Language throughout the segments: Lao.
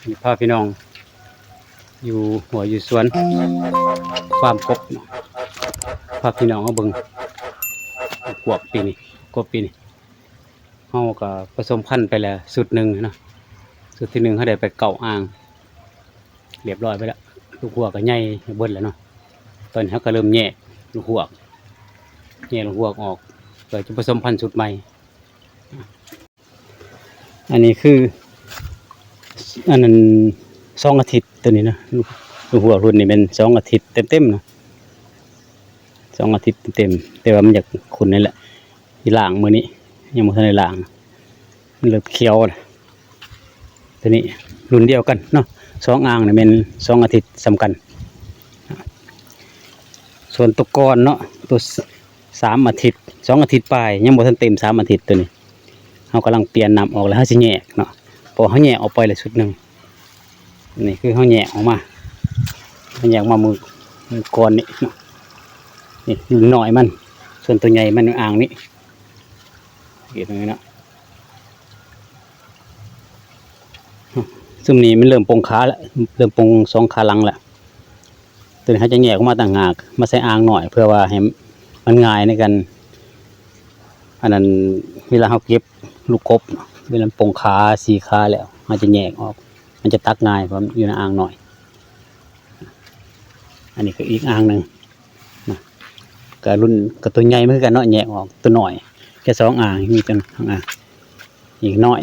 ນີ້ພາພີ່ນ້ອງຢູ່ຫົວຢູ່ສວນ ຟາມກົບເນາະ ພາພີ່ນ້ອງມາເບິ່ງກວກປີນີ້ ກົບປີນີ້ ເຮົາກໍປະສົມພັນໄປແລ້ວຊຸດໜຶ່ງເນາະ ຊຸດທີໜຶ່ງເຮົາໄດ້ໄປເກົ້າອ່າງ ລຽບຮ້ອຍໄປແລ້ວ ລູກຫົວກກໍໃຫຍ່ເບິດແລ້ວເນາະ ຕອນນີ້ເຮົາກໍເລີ່ມແຍກລູກຫົວ ແຍກລູກຫົວອອກ ເພື່ອຈະປະສົມພັນຊຸດໃໝ່. ອັນນີ້ຄື ອັນນັ້ນ ສອງອາທິດໂຕນີ້ນະ ລູກຫົວລຸ້ນນີ້ແມ່ນສອງອາທິດເຕັມໆນະ ສອງອາທິດເຕັມໆ ແຕ່ວ່າມັນຢາກຂຸ້ນນີ້ແຫຼະ ຊິລ້າງມື້ນີ້ ຍັງບໍ່ທັນໄດ້ລ້າງ ມັນເລີ່ມຂຽວແລ້ວ ໂຕນີ້ລຸ້ນດຽວກັນເນາະ ສອງອ່າງນີ້ແມ່ນສອງອາທິດສ່ຳກັນ ສ່ວນໂຕກ່ອນເນາະ ໂຕສາມອາທິດ ສອງອາທິດປາຍ ຍັງບໍ່ທັນເຕັມສາມອາທິດ ໂຕນີ້ເຮົາກຳລັງປ່ຽນນ້ຳອອກ ແລ້ວເຮົາຊິແຍກເນາະ ເພາະເຮົາແຍກອອກໄປແລ້ວຊຸດໜຶ່ງ ນີ້ຄືເຮົາແຍກອອກມາ ເຮົາແຍກມາມື້ ມື້ກ່ອນນີ້ເນາະ ນີ້ລຸ້ນນ້ອຍມັນ ສ່ວນໂຕໃຫຍ່ມັນອ່າງນີ້ ເຫັນເນາະ ຊຸມນີ້ມັນເລີ່ມປົ່ງຂາແລ້ວ ເລີ່ມປົ່ງສອງຂາຫຼັງແລ້ວ ໂຕນີ້ເຮົາຈະແຍກອອກມາຕ່າງຫາກ ມາໃສ່ອ່າງນ້ອຍ ເພື່ອວ່າໃຫ້ມັນງ່າຍໃນການ ອັນນັ້ນ ເວລາເຮົາເກັບລູກກົບ ເວລາມັນປົ່ງຂາ ສີ່ຂາແລ້ວ ເຮົາຈະແຍກອອກ ມັນຈະຕັກງ່າຍ ເພາະມັນຢູ່ໃນອ່າງນ້ອຍ ອັນນີ້ກໍອີກອ່າງໜຶ່ງ ນະ ກະລຸ້ນ ກະໂຕໃຫຍ່ມັນຄືກັນເນາະ ແຍກອອກໂຕນ້ອຍ ແຄ່ສອງອ່າງ ມີໂຕໜຶ່ງ ອ່າ ອີກນ້ອຍ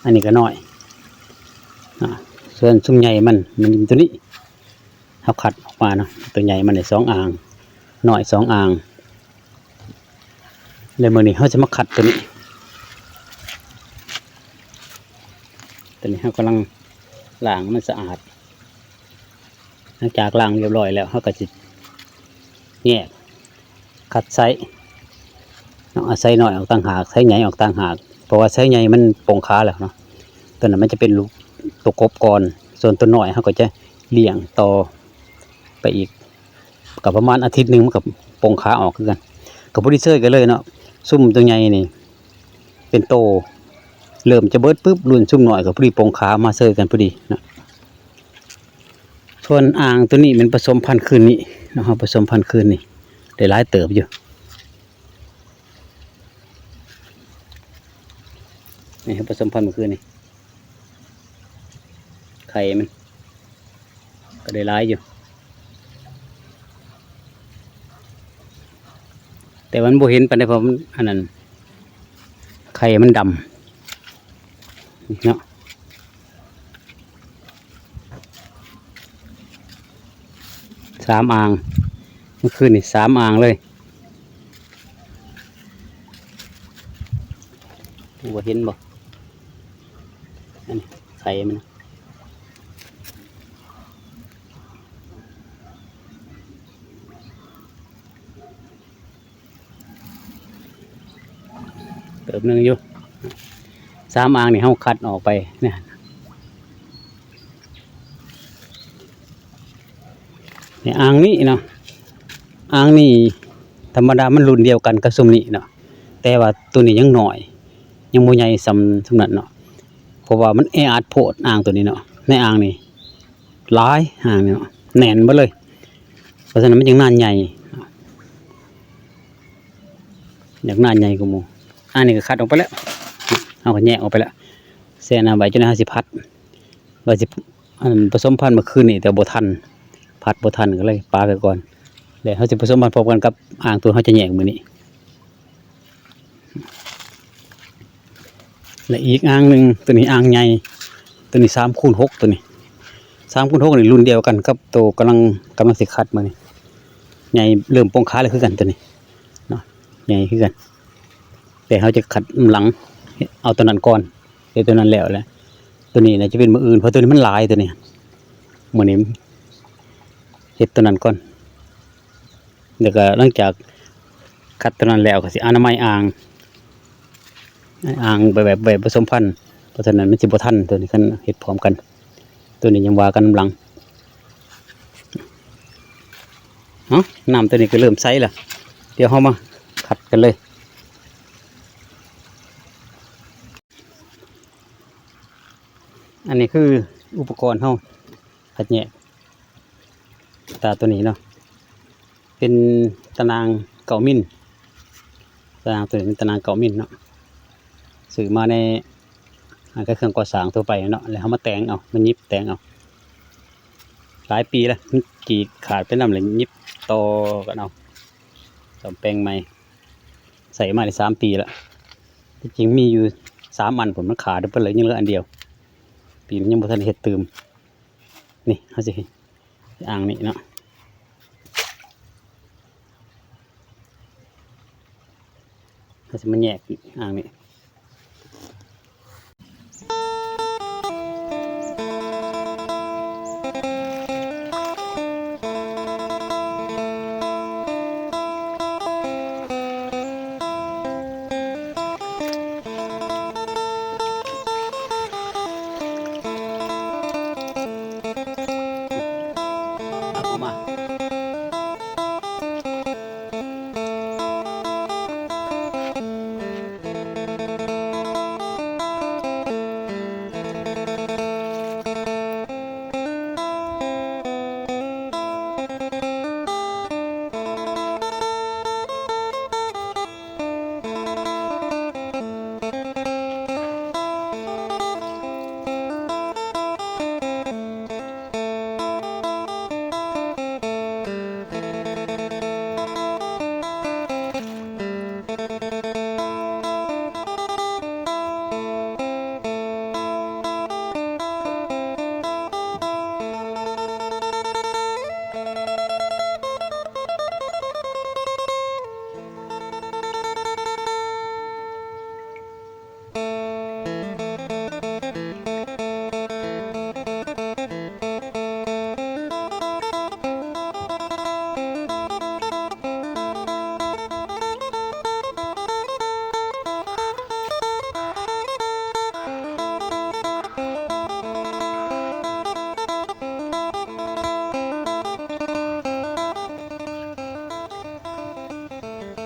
ອັນນີ້ກະນ້ອຍ ນະ ສ່ວນຊຸມໃຫຍ່ມັນ ມັນຢູ່ໂຕນີ້ ເຮົາຄັດອອກມາເນາະ ໂຕໃຫຍ່ມັນໄດ້ສອງອ່າງ ນ້ອຍສອງອ່າງ ແລ້ວມື້ນີ້ເຮົາຈະມາຄັດໂຕນີ້ ໂຕນີ້ເຮົາກຳລັງລ້າງມັນສະອາດ ຫຼັງຈາກລ້າງຮຽບຮ້ອຍແລ້ວ ເຮົາກໍຊິແຍກ ຄັດໄຊເນາະ ເອົາໄຊນ້ອຍອອກຕ່າງຫາກ ໄຊໃຫຍ່ອອກຕ່າງຫາກ ເພາະວ່າໄຊໃຫຍ່ມັນປົ່ງຂາແລ້ວເນາະ ໂຕນັ້ນມັນຈະເປັນລູກ ໂຕກົບກ່ອນ ສ່ວນໂຕນ້ອຍເຮົາກໍຈະລ້ຽງຕໍ່ໄປອີກ ກໍປະມານອາທິດໜຶ່ງມັນກໍປົ່ງຂາອອກຄືກັນ ກໍພໍດີເຊີຍກັນເລີຍເນາະ ຊຸມໂຕໃຫຍ່ນີ້ເປັນໂຕ ເລີ່ມຈະເບິດປຶບ ລຸ້ນຊຸມນ້ອຍກໍພໍດີປົ່ງຂາມາເຊີຍກັນພໍດີເນາະ. ສ່ວນອ່າງໂຕນີ້ແມ່ນປະສົມພັນຄືນນີ້ເນາະ ເຮົາປະສົມພັນຄືນນີ້ໄດ້ຫຼາຍເຕີບຢູ່ ນີ້ເຮົາປະສົມພັນມື້ຄືນນີ້ ໄຂ່ມັນກໍໄດ້ຫຼາຍຢູ່ ແຕ່ມັນບໍ່ເຫັນປານໃດ ເພາະມັນອັນນັ້ນ ໄຂ່ມັນດຳເນາະ. ສາມອ່າງ ເມື່ອຄືນນີ້ສາມອ່າງເລີຍ ບໍ່ເຫັນບໍ່ ອັນນີ້ໄຂ່ມັນ ເຕີບໜຶ່ງຢູ່ ສາມອ່າງນີ້ເຮົາຄັດອອກໄປນະ ໃນອ່າງນີ້ເນາະ ອ່າງນີ້ທຳມະດາມັນລຸ້ນດຽວກັນກັບຊຸມນີ້ເນາະ ແຕ່ວ່າໂຕນີ້ຍັງນ້ອຍ ຍັງບໍ່ໃຫຍ່ສ່ຳ ສ່ຳນັ້ນເນາະ ເພາະວ່າມັນແອອັດໂພດ ອ່າງໂຕນີ້ເນາະ ໃນອ່າງນີ້ຫຼາຍ ອ່າງນີ້ເນາະ ແໜ້ນເບິດເລີຍ ເພາະສະນັ້ນມັນຈຶ່ງນານໃຫຍ່ ຢາກນານໃຫຍ່ກວ່າໝູ່ ອັນນີ້ກໍຄັດອອກໄປແລ້ວ ເຮົາກໍແຍກອອກໄປແລ້ວ ແຊ່ນ້ຳໄວ້ ຈົນເຮົາຊິຜັດ ວ່າຊິ ອັນ ປະສົມພັນມື້ຄືນນີ້ ແຕ່ບໍ່ທັນ ຜັດບໍ່ທັນ ກໍເລີຍປະໄວ້ກ່ອນ ແລ້ວເຮົາຊິປະສົມພັນພ້ອມກັນກັບອ່າງໂຕເຮົາຈະແຍກມື້ນີ້ ແລະ ອີກອ່າງໜຶ່ງ ໂຕນີ້ອ່າງໃຫຍ່ ໂຕນີ້ສາມຄູນຫົກ ໂຕນີ້ສາມຄູນຫົກ ນີ້ລຸ້ນດຽວກັນກັບໂຕກຳລັງ ກຳລັງຊິຄັດມື້ນີ້ ໃຫຍ່ ເລີ່ມປົ່ງຂາແລ້ວຄືກັນ ໂຕນີ້ເນາະ ໃຫຍ່ຄືກັນ ແຕ່ເຮົາຈະຄັດນຳຫຼັງ ເອົາໂຕນັ້ນກ່ອນ ເຮັດໂຕນັ້ນແລ້ວແຫຼະ ໂຕນີ້ໜ້າຈະເປັນມື້ອື່ນ ເພາະໂຕນີ້ມັນຫຼາຍ ໂຕນີ້ ມື້ນີ້ເຮັດໂຕນັ້ນກ່ອນ ແລ້ວກໍຫຼັງຈາກຄັດໂຕນັ້ນແລ້ວ ກໍຊິອະນາໄມອ່າງ ອ່າງແບບ ແບບປະສົມພັນ ເພາະສະນັ້ນມັນຊິບໍ່ທັນ ໂຕນີ້ຄັນເຮັດພ້ອມກັນ ໂຕນີ້ຍັງວ່າກັນນຳຫຼັງ ເນາະ ນ້ຳໂຕນີ້ກໍເລີ່ມໃສແລ້ວ ດຽວເຮົາມາຄັດກັນເລີຍ. ອັນນີ້ຄື ອຸປະກອນເຮົາຄັດແຍກຕາໂຕນີ້ເນາະ ເປັນຕາໜ່າງເກົ້າມິນ, ຕາໜ່າງໂຕນີ້ເປັນຕາໜ່າງເກົ້າມິນເນາະ ຊື້ມາໃນຮ້ານຂາຍເຄື່ອງກໍ່ສ້າງທົ່ວໄປເນາະ ແລ້ວເຮົາມາແຕ່ງເອົາ ມາຫຍິບແຕ່ງເອົາ. ຫຼາຍປີແລ້ວ ມັນກີກຂາດໄປນຳ ແລ້ວຫຍິບຕໍ່ກັນເອົາ ສ້ອມແປງໃໝ່ ໃຊ້ມາໄດ້ສາມປີແລ້ວ. ທີ່ຈິງມີຢູ່ສາມອັນພຸ້ນ ມັນຂາດໄປເບິດເລີຍ ຍັງເຫຼືອອັນດຽວ. ປີນີ້ຍັງບໍ່ທັນໄດ້ເຮັດຕື່ມ. ນີ້ ເຮົາຊິ ອ່າງນີ້ເນາະ ເຮົາຊິມາແຍກອ່າງນີ້.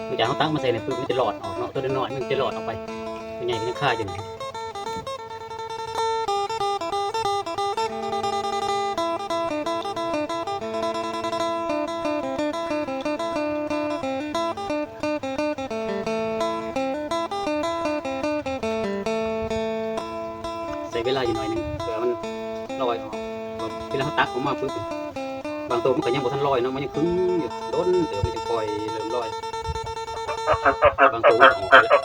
ຫຼັງຈາກເຮົາຕັກມາໃສ່ນີ້ປຶບ ມັນຈະຫຼອດອອກເນາະ, ຕົວນ້ອຍໆມັນຈະຫຼອດອອກໄປ, ຕົວໃຫຍ່ມັນຍັງຄາຢູ່ນີ້. ໃຊ້ເວລາຢູ່ໜ້ອຍໜຶ່ງ ເພື່ອມັນລອຍອອກ. ເວລາເຮົາຕັກອອກມາປຶບ ບາງໂຕມັນກໍຍັງບໍ່ທັນລອຍເນາະ, ມັນຍັງຄຶງຢູ່ ດົນເຕີບມັນຈຶ່ງຄ່ອຍເລີ່ມລອຍ. ບາງໂຕມັນກໍອອກໄປແລ້ວ.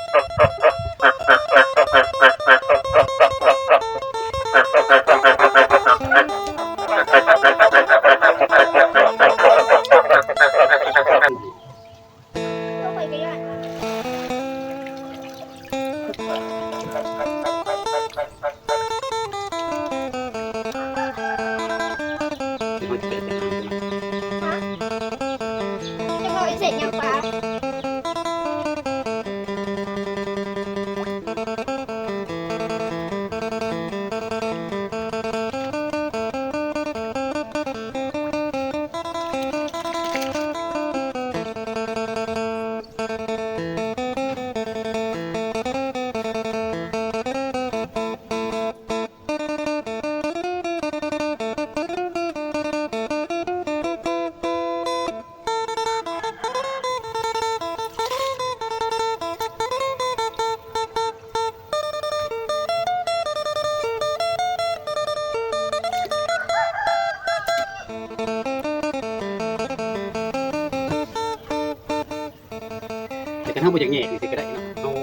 ແຕ່ຄັນເຮົາບໍ່ຢາກແຍກຈັ່ງຊີ້ກໍໄດ້ເນາະ, ເຮົາ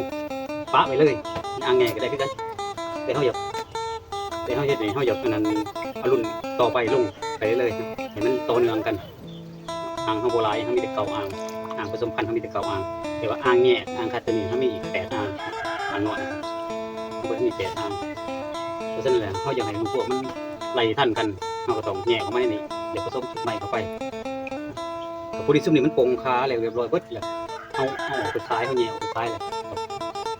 ປະໄວ້ເລີຍ ອ່າງແຍກກໍໄດ້ຄືກັນ. ແຕ່ເຮົາຢາກ ແຕ່ເຮົາເຮັດນີ້ ເຮົາຢາກອັນນັ້ນ ເອົາລຸ້ນຕໍ່ໄປລົງໄປເລື້ອຍໆ ໃຫ້ມັນຕໍ່ເນື່ອງກັນ. ອ່າງເຮົາບໍ່ຫຼາຍ, ເຮົາມີແຕ່ເກົ້າອ່າງ, ອ່າງປະສົມພັນເຮົາມີແຕ່ເກົ້າອ່າງ, ແຕ່ວ່າອ່າງແຍກ ອ່າງຄາດຕົວນີ້ ເຮົາມີອີກແປດອ່າງ, ອ່າງນ້ອຍເຮົາເບິດມີແປດອ່າງ. ເພາະສະນັ້ນແຫຼະ ເຮົາຢາກໃຫ້ໝູ່ພວກມັນໄລ່ທັນກັນ ເຮົາກໍຕ້ອງແຍກອອກມາໃນນີ້ ແລ້ວປະສົມຊຸດໃໝ່ເຂົ້າໄປ. ກໍພໍດີຊຸມນີ້ມັນປົງຄາແລ້ວ ຮຽບຮ້ອຍເບິດແລ້ວ ເຮົາເອົາອອກໄປຂາຍ, ເຮົາແຍກອອກໄປຂາຍແລ້ວ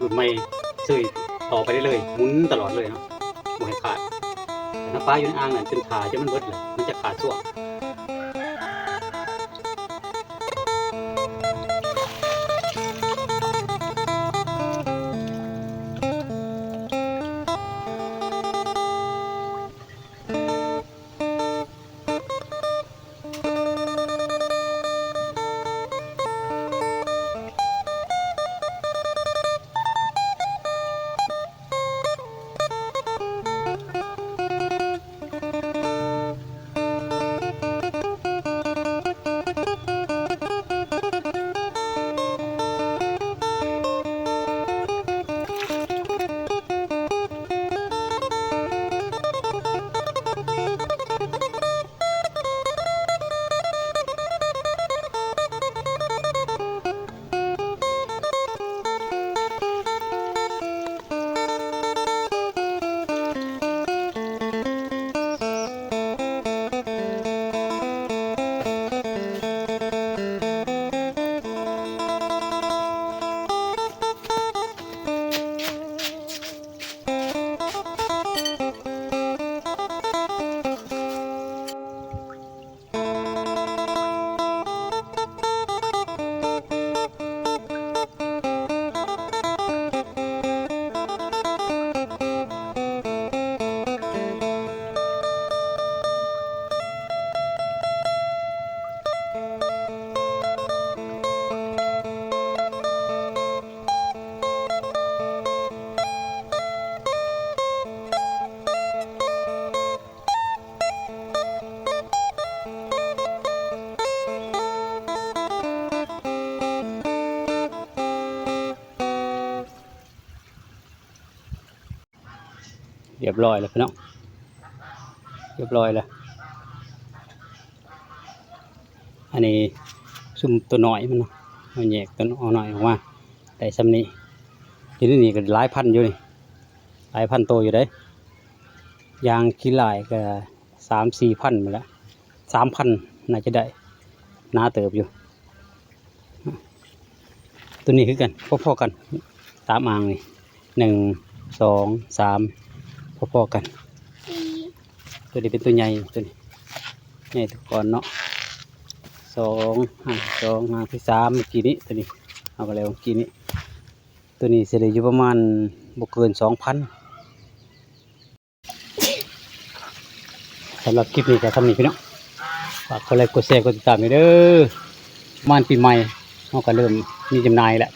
ລຸ້ນໃໝ່ເຊີຍຕໍ່ໄປເລື້ອຍໆ ໝູນຕະຫຼອດເລີຍເນາະ ບໍ່ໃຫ້ຂາດ. ແຕ່ຖ້າປະຢູ່ໃນອ່າງນັ້ນ ຈົນຖ້າຈົນມັນເບິດແລ້ວ ມັນຈະຂາດຊ່ວງ. ເ ຮຽບຮ້ອຍແລ້ວພີ່ນ້ອງ ຮຽບຮ້ອຍແລ້ວ. ອັນນີ້ຊຸມຕົວນ້ອຍມັນເນາະ ເຮົາແຍກຕົວນ້ອຍອອກມາໄດ້ຊ່ຳນີ້. ຢູ່ໃນນີ້ກໍຫຼາຍພັນຢູ່ນີ້ ຫຼາຍພັນໂຕຢູ່ເດ້. ຢ່າງຂີ້ຫຼ້າຍກໍສາມສີ່ພັນພຸ້ນແຫຼະ ສາມພັນໜ້າຈະໄດ້ ໜາເຕີບຢູ່. ຕົວນີ້ຄືກັນ ພໍໆກັນ ສາມອ່າງນີ້ ໜຶ່ງ ສອງ ສາມ ພໍໆກັນ. ຕົວນີ້ເປັນຕົວໃຫຍ່ ຕົວນີ້ໃຫຍ່ກວ່າເນາະ ສອງ ຫ້າ ສອງ ຫ້າ ທີ່ສາມ ເມື່ອກີ້ນີ້ ຕົວນີ້ເອົາມາແລ້ວເມື່ອກີ້ນີ້. ຕົວນີ້ຊິໄດ້ຢູ່ປະມານບໍ່ເກີນສອງພັນ. ສຳລັບຄລິບນີ້ກໍສ່ຳນີ້ພີ່ນ້ອງ ຝາກກົດໄລກົດແຊກົດຕິດຕາມໃຫ້ເດີ. ປະມານປີໃໝ່ເຮົາກໍເລີ່ມມີຈຳໜ່າຍແລ້ວ